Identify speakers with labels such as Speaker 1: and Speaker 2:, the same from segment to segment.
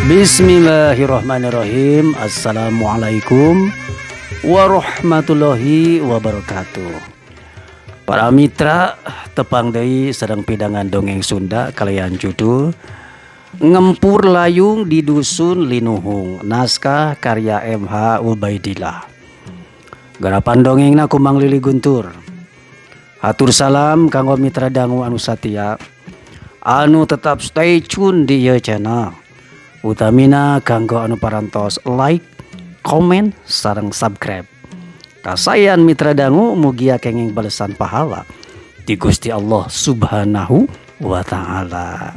Speaker 1: Bismillahirrahmanirrahim. Assalamualaikum warahmatullahi wabarakatuh. Para mitra, tepang deui sareng pidangan dongeng Sunda kaliyan judul Ngempur Layung di Dusun Linuhung, naskah karya MH Ubaidillah. Garapan dongengna ku Mang Lili Guntur. Hatur salam kanggo mitra dangu anu satia anu tetap stay tune di ieu channel. Utamina kanggo anu parantos like, komen, sareng subscribe. Kasayan mitra dangu, mugia kenging balesan pahala di Gusti Allah Subhanahu wa Ta'ala.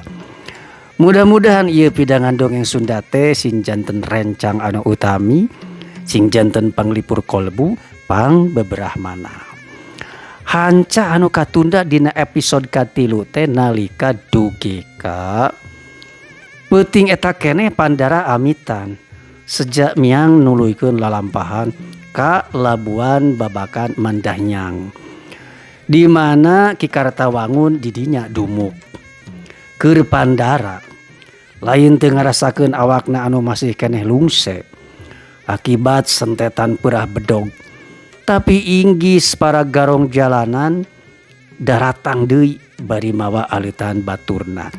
Speaker 1: Mudah-mudahan ieu pidangan dongeng Sunda teh sing janten rencang anu utami, sing janten panglipur kolbu, pang beberahmana. Hanca anu katunda dina episode katilu teh nalika dugi ka peuting eta keneh Pandara amitan sejak miang nuluykeun lalampahan ka Labuan Babakan Mandahnyang, di mana Ki Kartawangun didinya dumuk. Keur Pandara lain teu ngarasakeun awakna anu masih keneh lungse akibat sentetan peurah bedog, tapi inggis para garong jalanan daratang deui bari mawa aleutan baturna.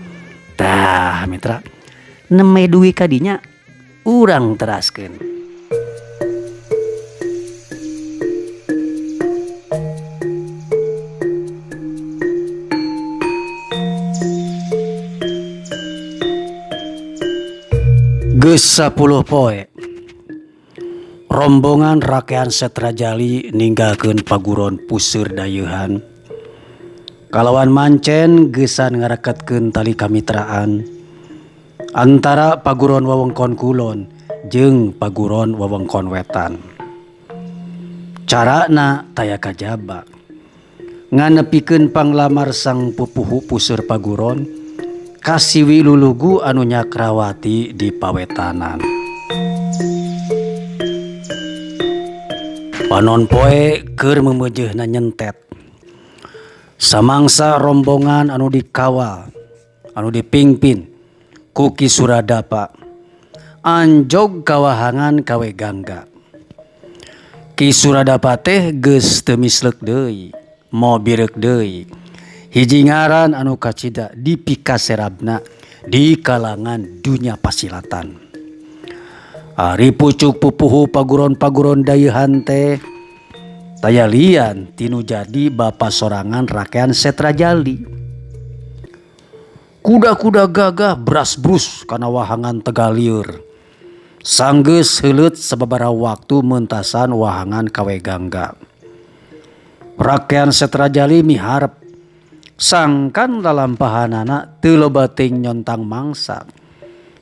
Speaker 1: Tah mitra, neme dugi kadinya urang teraskeun. Geus 10 poe rombongan rakean Setrajali ninggalkeun paguron puseur dayeuhan kalawan mancen geusan ngareketkeun tali kamitraan antara paguron wewengkon kulon jeung paguron wewengkon wetan. Carana taya kajaba nganepikeun panglamar sang pupuhu puseur paguron kasiwi lulugu anu nyakrawati di pawetanan. Panon poe keur memeujeuhna nyentet. Samangsa rombongan anu dikawal, anu dipingpin ku Ki Suradapa anjog kawahangan kawe gangga. Ki Suradapa teh geus teu misleuk deui, mobireuk deui. Hiji ngaran anu kacida dipikaserabna di kalangan dunya pasilatan. Ari pucuk pupuhu paguron-paguron dayeuhan teh taya lian tinu jadi bapa sorangan rakean Setrajali. Kuda-kuda gagah bras-brus kana wahangan Tegalieur. Sanggeus heuleut sababaraha waktu meuntasan wahangan kawe gangga. Rakean Setrajali miharep sangkan lalampahanana teu loba teuing nyontang mangsa.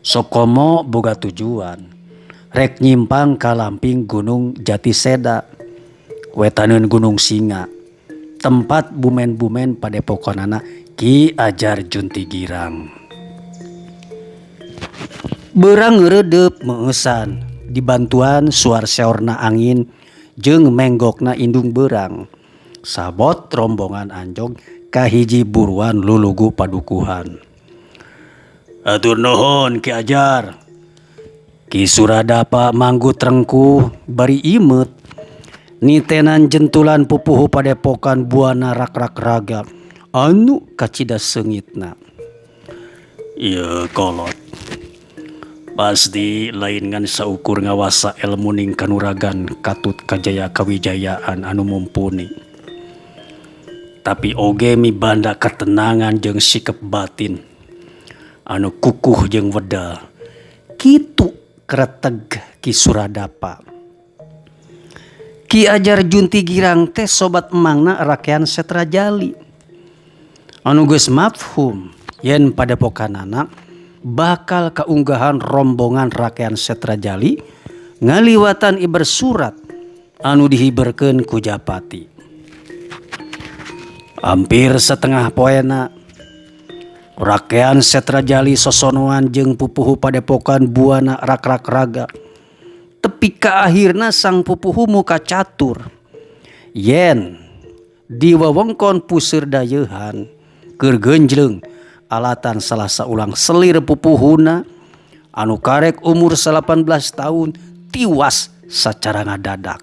Speaker 1: Sokomo boga tujuan rek nyimpang ka lamping Gunung Jatiseda, wetaneun Gunung Singa, tempat bumen-bumen padepokanana Ki Ajar Junti Girang. Beurang ngeureudeup meueusan dibantuan suar seorna angin jeung menggokna indung beurang. Sabot rombongan anjog ka hiji buruan lulugu padukuhan. Atur nuhun Ki Ajar. Ki Suradapa manggut rengkuh bari imeut. Nitenan jentulan pupuhu padepokan buana rak-rak raga anu kacida seungitna. Ieu kolot. Pasti lain ngan saukur ngawasa elmu ning kanuragan katut kajaya kawijayaan anu mumpuni. Tapi oge mibanda ketenangan jeung sikep batin anu kukuh jeung wedal. Kitu kreteg Ki Suradapa. Ki Ajar Junti Girang teh sobat emangna rakean Setrajali. Anu geus mafhum yen padepokanana bakal kaunggahan rombongan Rakean Setrajali ngaliwatan iber surat anu dihiberkeun ku Japati. Hampir setengah poena Rakean Setrajali sosonoan jeung pupuhu padepokan Buana Rakrak Raga. Tepi ka akhirna sang pupuhu muka catur yen di wewengkon Puseur Dayeuhan keur genjleung alatan salah saulang selir pupuhuna anu karek umur 18 tahun tiwas sacara ngadadak.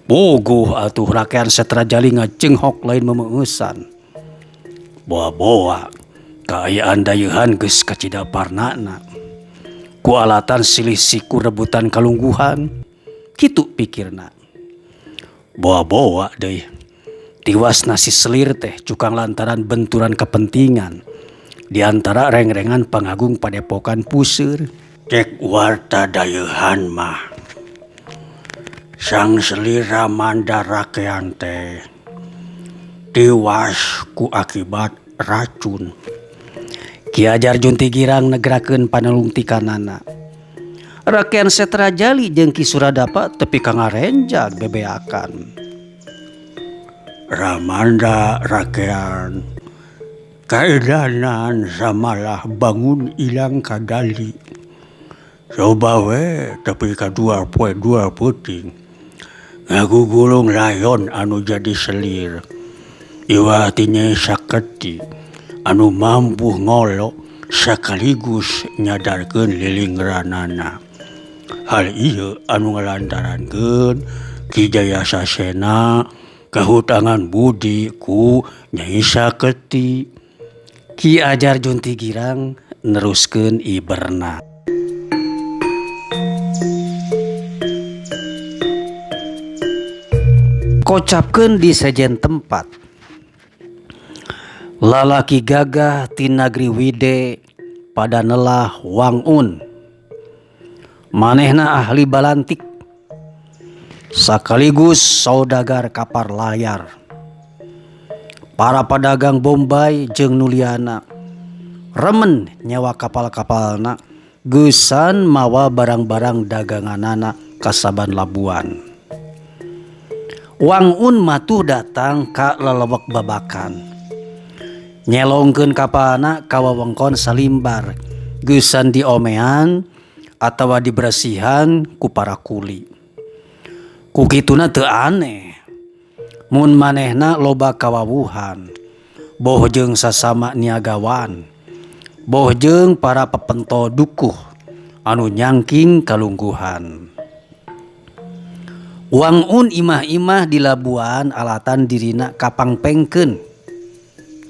Speaker 1: Bogoh atuh Rakean Setrajali ngacenghok lain memeueusan. Boa-boa kaayaan Dayeuhan geus kacida parnana. Ku alatan silih siku rebutan kalungguhan, kitu pikirna. Boa-boa deui. Tiwas nasi selir teh cukang lantaran benturan kepentingan di antara rengrengan pangagung padepokan Puseur. Cek warta Dayeuhan mah sang selir Ramanda Rakean teh tiwas ku akibat racun. Ki Ajar Junti Girang negrakeun panelungtikanana. Rakean Setrajali jeung Ki Suradapa tepi ka ngarenjag bebeakan. Ramanda Rakean kaedanan samalah bangun ilang kadali. Coba we tepi ka dua poe dua peuting ngagugulung layon anu jadi selir. Iwah ti Nyai Saketi anu mampu ngolok sekaligus nyadarkeun lilingranana. Hal ieu anu ngalantarankeun Ki Jaya Sasena kahutangan budi ku Nyai Saketi. Ki Ajar Junti Girang neruskeun iberna. Kocapkeun di sejen tempat. Lalaki gagah ti nagri Wide pada nelah Wangun. Manehna ahli balantik sekaligus saudagar kapal layar. Para pedagang Bombay jeung Nuliana remen nyewa kapal-kapalna geusan mawa barang-barang daganganana ka saban Labuan. Wangun matuh datang ka lelewek Babakan. Nyelongkeun kapalna ka wewengkon Salimbar geusan diomean atawa dibersihan ku para kuli. Ku kituna teu aneh mun manehna loba kawawuhan, boh jeung sasama niagawan, boh jeung para pepento dukuh anu nyangking kalungguhan. Wangun imah-imah di Labuan alatan dirina kapangpengkeun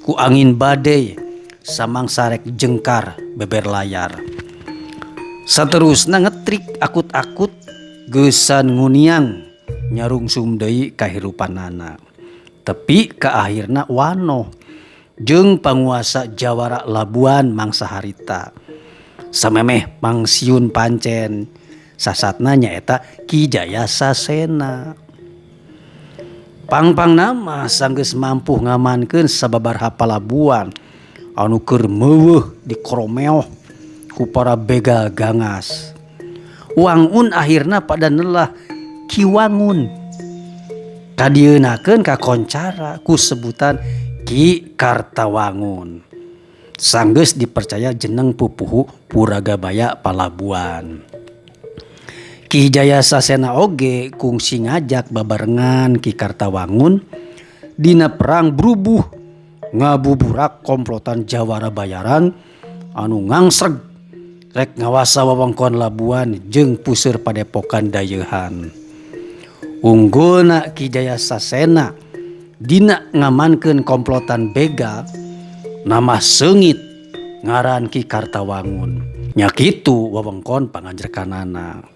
Speaker 1: ku angin badai samang sarek jengkar beber layar. Saterusna ngetrik akut-akut geusan nguniang nyarungsum deui kahirupanana. Tepi ka akhirna wanoh jeung panguasa jawara Labuan mangsa harita. Samemeh pangsiun pancen sasatna nyaeta Ki Jaya Sasena. Pangpang nama sanggeus mampu ngamankeun sababaraha palabuan anu keur meuweuh dikoromeoh ku para begal gangas. Wangun akhirna pada nelah Ki Wangun. Kadieunakeun kakoncara ku sebutan Ki Kartawangun. Sanggeus dipercaya jeneng pupuhu Puragabaya Palabuan. Ki Jaya Sasena oge kungsi ngajak babarengan Ki Kartawangun dina perang brubuh ngabuburak komplotan jawara bayaran anu ngangsreg rek ngawasa wewengkon Labuan jeung puseur padepokan Dayeuhan. Unggulna Ki Jaya Sasena dina ngamankeun komplotan begal nama seungit ngaran Ki Kartawangun. Nya kitu wewengkon panganjerkanana.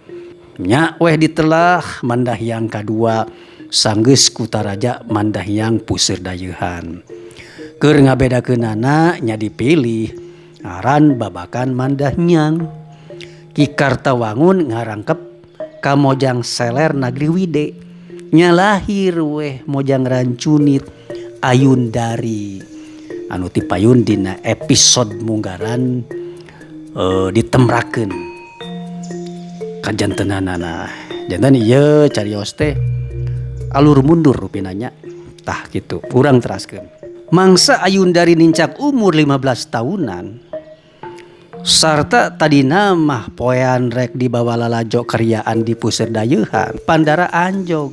Speaker 1: Nya weh ditelah Mandahyang kadua sanggeus kutaraja Mandahyang Puseur Dayeuhan. Keur ngabedakeunana nya dipilih ngaran Babakan Mandahyang. Ki Kartawangun ngarangkep ka Mojang Seler Nagri Wide. Nya lahir weh Mojang Rancunit Ayundari anu tipayun dina episode munggaran Ditemrakeun kajantenanana. Janten ieu carios teh alur mundur rupina nya. Tah kitu, urang teraskeun. Mangsa Ayundari nincak umur 15 tahunan sarta tadina mah poean rek dibawa lalajo kariaan di puseur dayeuhan Pandara anjog.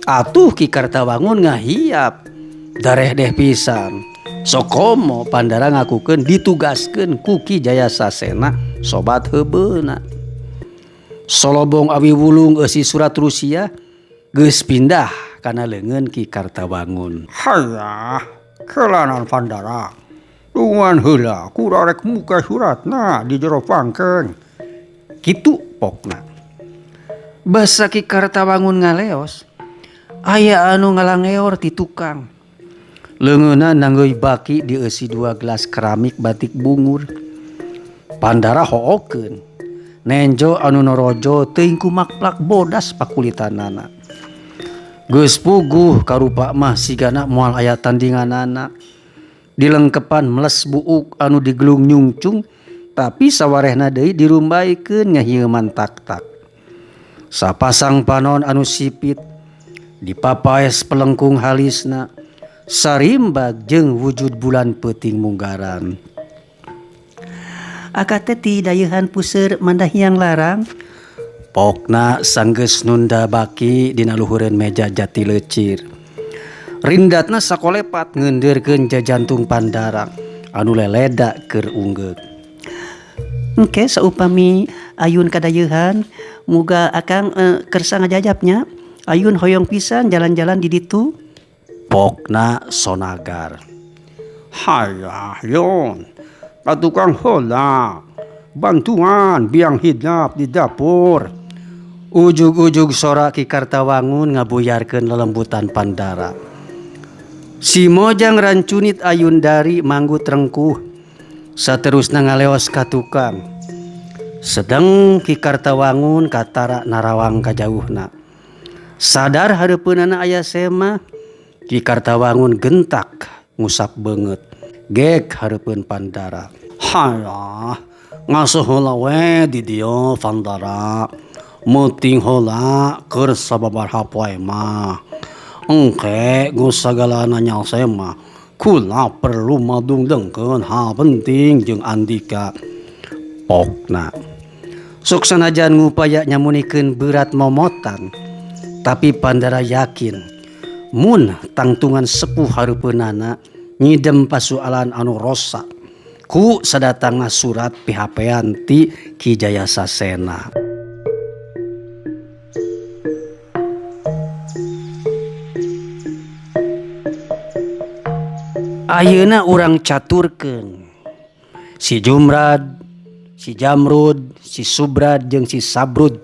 Speaker 1: Atuh Ki Kartawangun ngahiap darehdeh pisan. Sokomo Pandara ngakukeun ditugaskeun ku Ki Jayasasena sobat heubeuna. Solobong awi wulung eusi surat Rusia geus pindah kana leungeun Ki Kartawangun.
Speaker 2: Hayah, kelanan Pandara. Tungguan heula kula rek muka suratna di jero pangkeng.
Speaker 1: Kitu pokna. Basa Ki Kartawangun ngaleos, aya anu ngalangeor ti tukang. Leungeunna nanggeui baki dieusi 2 gelas keramik batik bungur. Pandara hookeun. Nenjo anu norojo teuing kumakplak bodas pakulitanana. Geus puguh karupa mah sigana moal aya tandinganana. Dilengkepan meles buuk anu digelung nyungcung tapi sawarehna deui dirumbaikeun ngahieman tak-tak. Sapasang panon anu sipit dipapaes pelengkung halisna sarimbag jeung wujud bulan peuting munggaran. Akate ti dayeuhan puseur Mandahyang Larang. Pokna sanggeus nunda baki dina luhureun meja jati leucir. Rindatna sakolepat ngeundeurkeun jajantung Pandara anu leleda keur unggeuk. Engke saupami ayun kadayeuhan muga akang kersa ngajajapnya. Ayun hoyong pisan jalan-jalan di ditu. Pokna sonagar.
Speaker 2: Hayah yon, katukang heula bantuan biang hidap di dapur.
Speaker 1: Ujug-ujug sora Ki Kartawangun ngabuyarkeun lelembutan Pandara. Si Mojang rancunit Ayundari manggut rengkuh saterusna ngaleos ka tukang. Sedeng Ki Kartawangun katara narawang kajauhna. Sadar hareupeunana aya sema, Ki Kartawangun gentak ngusap beungeut. Gek hareupeun Pandara.
Speaker 2: Hayah, ngasuh heula we di dieu Pandara. Meuting heula keur sababaraha poe mah. Engke geus sagalana nyalse mah kula perlu madungdengkeun hal penting jeung Andika.
Speaker 1: Pokna. Sok sanajan ngupaya nyamunikeun berat momotan, tapi Pandara yakin mun tangtungan sepuh hareupeunana ngidem pasualan anu rosa ku sadatangna surat pihapean ti Ki Jayasasena. Ayeuna urang caturkeun si Jumrad, si Jamrud, si Subrad jeung si Sabrud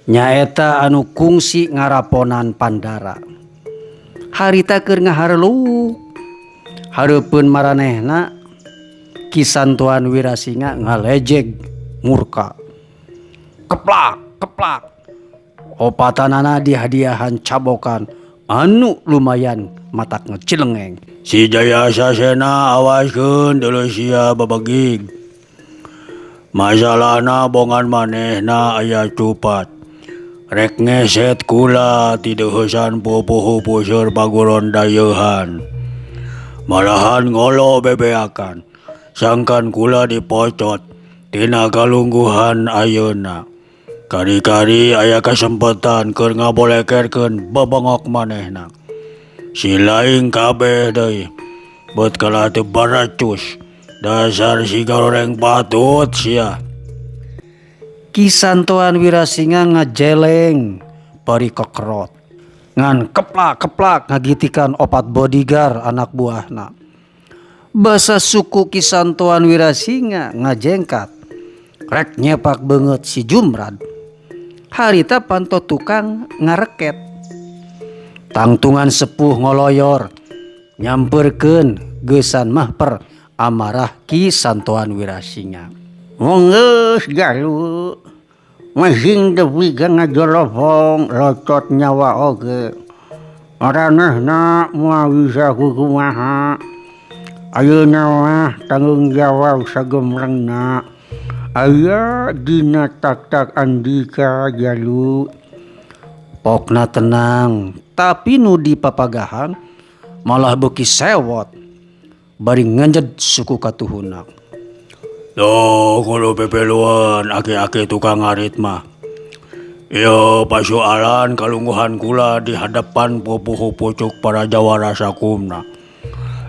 Speaker 1: nyaeta anu kungsi ngaraponan Pandara. Harita keur ngahareluk hareupeun maranehna Ki Santuan Wirasinga ngalejeg murka. Keplak, keplak. Opatanana dihadiahan cabokan anu lumayan matak ngecilengeng.
Speaker 2: Si Jayasasena awaskeun deuleu sia babegig. Masalahna bongan manehna aya cupat. Rek ngeset kula ti deuheusan pupuhu puseur paguron dayeuhan. Malahan ngolo bebeakan. Sangkan kula dipocot tina kalungguhan ayeuna. Kari-kari aya kasempatan keur ngabolekerkeun bebengok manehna. Si laing kabeh deui beut kalah teu baracus. Dasar si goreng patut sia.
Speaker 1: Ki Santoan Wirasinga ngajeleng bari kekerot. Ngan keplak-keplak ngagitikan opat bodyguard anak buahna. Basa suku Ki Santoan Wirasinga ngajengkat. Rek nyepak beungeut si Jumrad. Harita panto tukang ngareket. Tangtungan sepuh ngoloyor nyamperkeun geusan mahper amarah Ki Santoan Wirasinga.
Speaker 2: Wong geus galu masing deui ngajolopong locot nyawa oge. Aranehna moal bisa kumaha.
Speaker 3: Ayeuna mah tanggung jawab sagemrengna aya dina taktak Andika Jalu.
Speaker 1: Pokna tenang, tapi nu dipapagahan malah beuki sewot bari ngenjed suku katuhunak.
Speaker 2: Tuh kudu pipiluan aki-aki tukang ngarit mah. Ieu pasualan kalungguhan kula di hadapan pupuhu pucuk para jawara sakumna.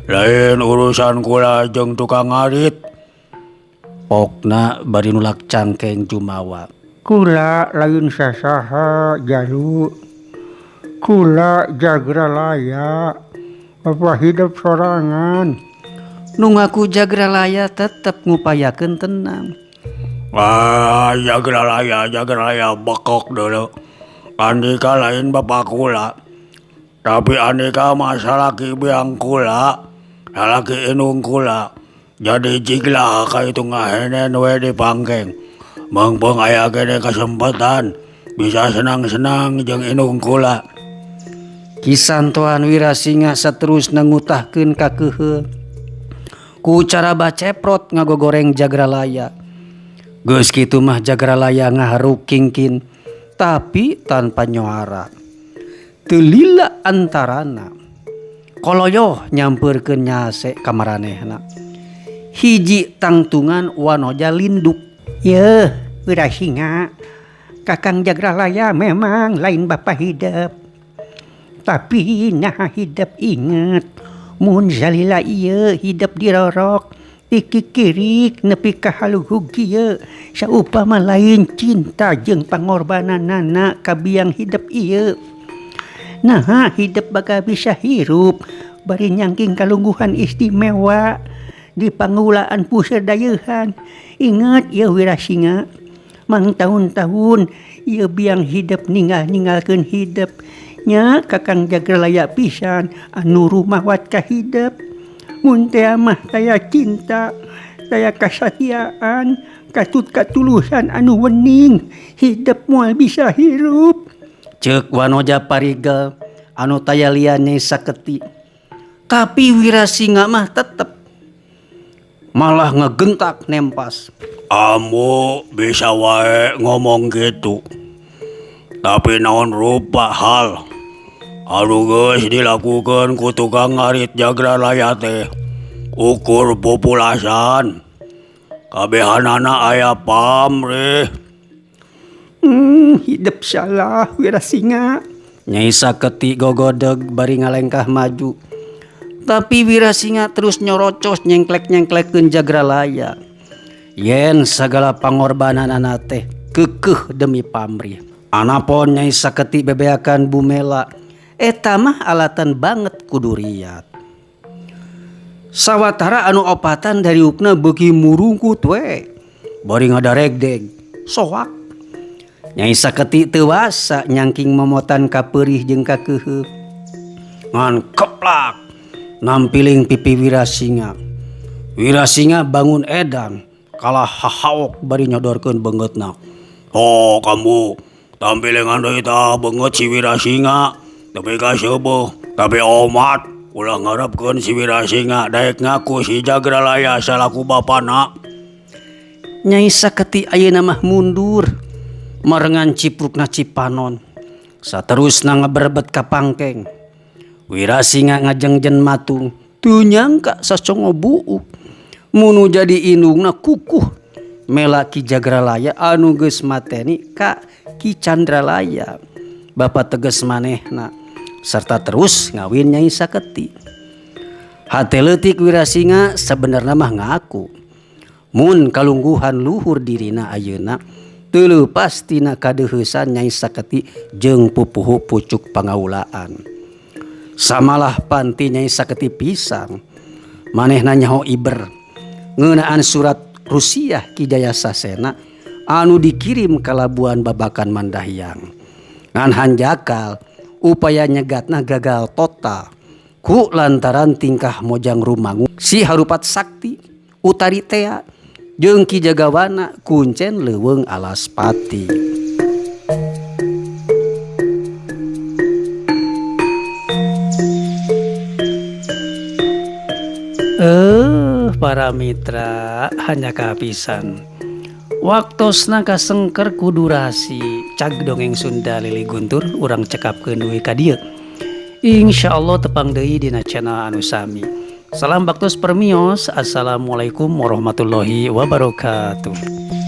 Speaker 2: Lain urusan kula jeung tukang ngarit.
Speaker 1: Pokna bari nulak cangkeng jumawa.
Speaker 3: Kula lain sasaha Jalu. Kula Jagralaya, bapa hidep sorangan.
Speaker 1: Nu ngaku Jagralaya tetep ngupayakeun tenang.
Speaker 2: Ah, Jagralaya, Jagralaya bekok dulu. Andika lain bapak kula. Tapi andika mah salaki biang kula, salaki indung kula. Jadi jiglah ka itu ngahenen we di pangkeng. Mangpeng aya kene kesempatan bisa senang-senang jeung indung kula.
Speaker 1: Kisantoan Wirasinga saterusna ngutahkeun kakeuheul. Ku cara baceprot ngagogoreng Jagralaya. Geus kitu mah Jagralaya ngaharuk kingkin tapi tanpa nyoara. Teu lila antarana. Koloyoh nyampeurkeun nyase ka maranehna. Hiji tangtungan wanoja linduk.
Speaker 3: Yeuh, Wirasinga, Kakang Jagralaya memang lain bapa hidep. Tapi naha hidep inget mun salila ieu hidep dirorok dikikirik nepi ka haluhug kieu saupama lain cinta jeung pangorbananana ka biang hidep ieu. Naha hidep bakal bisa hirup bari nyangking kalungguhan istimewa di pangulaan puseur dayeuhan. Inget ieu Wirasinga, mang tahun-tahun ieu biang hidep ninggal-ninggalkeun hidep. Nya Kakang Jagralaya pisan anu rumawat ka hidep. Mun teh mah taya cinta, taya kasatiaan, katut katulusan anu wening, hidep moal bisa hirup.
Speaker 1: Ceuk Wanoja Parigel anu taya lian Nyai Saketi. Tapi Wirasinga mah tetep malah ngegentak nempas.
Speaker 2: Ambu bisa wae ngomong gitu. Tapi naon rupa hal anu geus dilakukeun ku tukang ngarit Jagralaya teh ukur populasan. Kabehanana aya pamrih.
Speaker 3: Hidep salah Wirasinga.
Speaker 1: Nyai Saketi gogodeg bari ngalengkah maju. Tapi Wirasinga terus nyorocos nyengklek-nyengklekeun Jagralaya. Yen sagala pangorbananana teh kekeuh demi pamrih. Anapon Nyai Saketi bebeakan Bumela, eta mah alatan banget kuduriat. Sawatara anu opatan dariukna beuki murungkut we, bari ngadaregdeg, soak. Nyai Saketi teu wasa nyangking momotan kapeurih jeung kakeuheuh. Ngan keplak nampiling pipi Wirasinga. Wirasinga bangun edan, kalah hahaok bari nyodorkeun beungeutna.
Speaker 2: Oh kamu, tampilingan deui tah beungeut si Wirasinga, tapi ka seubeuh, tapi omat ulah ngarepkeun si Wirasinga daek ngaku si Jagralaya salaku bapana.
Speaker 1: Nyai Saketi ayeuna mah mundur, marengan ciprukna Cipanon. Saterusna ngaberebet ka pangkeng. Wirasinga ngajengjen matung, teu nyangka sacongo buuk. Munu jadi indungna kukuh mela Ki Jagralaya anu geus mateni ka Ki Candralaya. Bapa teges manehna serta terus ngawin Nyai Saketi. Hate leutik Wirasinga sabenerna mah ngaku mun kalungguhan luhur dirina ayeuna teu leupas tina kadeuheusan Nyai Saketi jeung pupuhu pucuk pangaulaan. Samalah panti Nyai Saketi pisang manehna nyaho iber ngeunaan surat Rusiah Ki Jaya Sasena anu dikirim ka Labuan Babakan Mandahyang. Ngan hanjakal upaya nyegatna gagal total ku lantaran tingkah Mojang Rumangu si Harupat Sakti Utari tea jeung Ki Jagawana kuncen leuweung alas pati. Para mitra, hanjakal pisan waktosna kasengker ku durasi cag dongeng Sunda Lili Guntur urang cekapkeun dugi ka dieu. Insya Allah tepang deui dina channel anu sami. Salam baktos permios. Assalamualaikum warahmatullahi wabarakatuh.